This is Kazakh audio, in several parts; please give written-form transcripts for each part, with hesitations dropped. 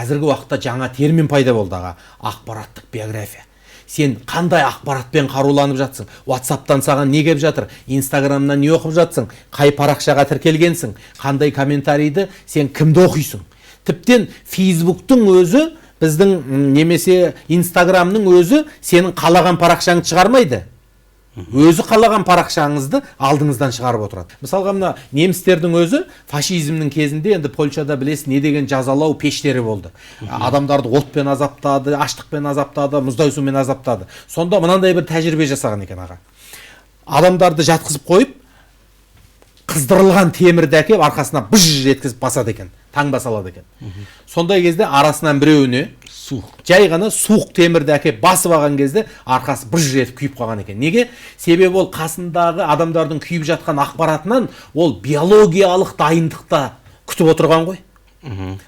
Қазіргі уақытта жаңа термин пайда болды, аға: ақпараттық биография. Сен қандай ақпаратпен қаруланып жатсың? Ватсаптан саған не келіп жатыр, Инстаграмнан не оқып жатсың, қай парақшаға тіркелгенсің, қандай комментарийді, сен кімді оқисың? Тіптен Фейсбуктың өзі біздің немесе Инстаграмның өзі сенің қалаған парақшаңды шығармайды, өзі қалаған парақшаңызды алдыңыздан шығарып отырады. Мысалға, мына немістердің өзі фашизмнің кезінде, енді Польшада, білесіз, не деген жазалау пештері болды, адамдарды отпен азаптады, аштықпен азаптады, мұздай сумен азаптады. Сонда мынандай бір тәжірибе жасаған екен, аға: адамдарды жатқызып қойып, қыздырылған темірді әкеліп, арқасына быж еткізіп басады екен, таңба салады екен. Сондай кезде арасынан біреуіне суық, жай ғана суық темірді әкеліп басып алған кезде арқасы быж етіп күйіп қалған екен. Неге? Себебі ол қасындағы адамдардың күйіп жатқан ақпаратынан ол биологиялық дайындықта күтіп отырған ғой.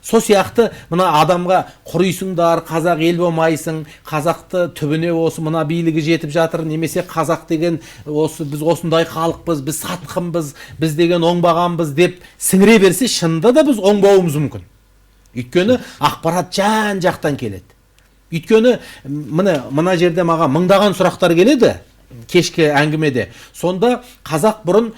Сол сияқты мына адамға «құрисыңдар, қазақ ел болмайсың, қазақты түбіне осы мына билігі жетіп жатыр» немесе «қазақ деген осы, біз осындай халықпыз, біз сатқынбыз, біз деген оңбағанбыз» деп сіңіре берсе, шынында да біз оңбауымыз мүмкін. Өйткені ақпарат жан жақтан келеді. Өйткені міне, мына жерде маған мыңдаған сұрақтар келеді кешкі әңгімеде. Сонда қазақ бұрын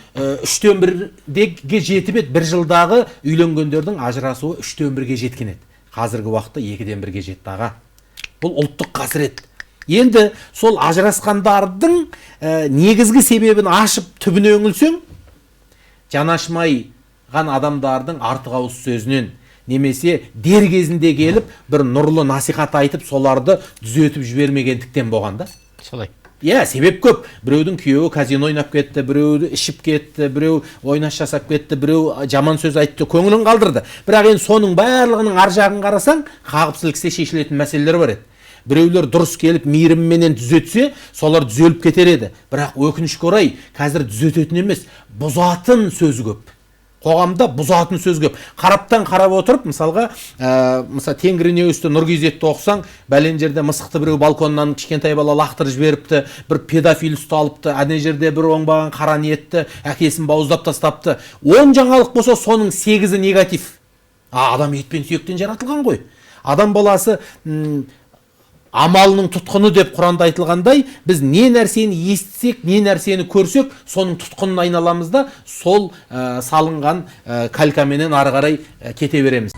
үштен бірге жетіп еді, бір жылдағы үйленгендердің ажырасуы үштен бірге жеткен еді. Қазіргі уақытта екіден бірге жетті, аға. Бұл ұлттық қасірет. Енді сол ажырасқандардың негізгі себебін ашып, түбіне үңілсең, жанашмайған адамдардың артық ауыз сөзінен немесе дер кезінде келіп, бір нұрлы насихат айтып, соларды түзетіп жібермегендіктен болған да. Солай. Иә, себеп көп. Біреудің күйеуі казино ойнап кетті, біреуі ішіп кетті, біреу ойнас жасап кетті, біреу жаман сөз айтты, көңілін қалдырды. Бірақ енді соның барлығының ар жағын қарасаң, қағып сілкісе шешілетін мәселелер бар еді. Біреулер дұрыс келіп, мейірімменен түзетсе, солар түзеліп кетер еді. Бірақ өкінішке орай, қазір түзететін емес, бұзатын сөз көп қоғамда, бұзатын сөз көп. Қараптан қарап отырып, мысалға, мысалы, Тенгриньюсті, Нұркизетті оқысаң, бәлен жерде мысықты біреу балконнан кішкентай бала лақтырып жіберіпті, бір педофил ұсталыпты, ана жерде бір оңбаған қара ниетті әкесін бауыздап тастапты. 10 жаңалық болса, соның сегізі негатив. А адам ет пен сүйектен жаратылған ғой. Адам баласы амалының тұтқыны деп Құранда айтылғандай, біз не нәрсені естісек, не нәрсені көрсек, соның тұтқынына айналамыз да, сол салынған калькаменен ары қарай кете береміз.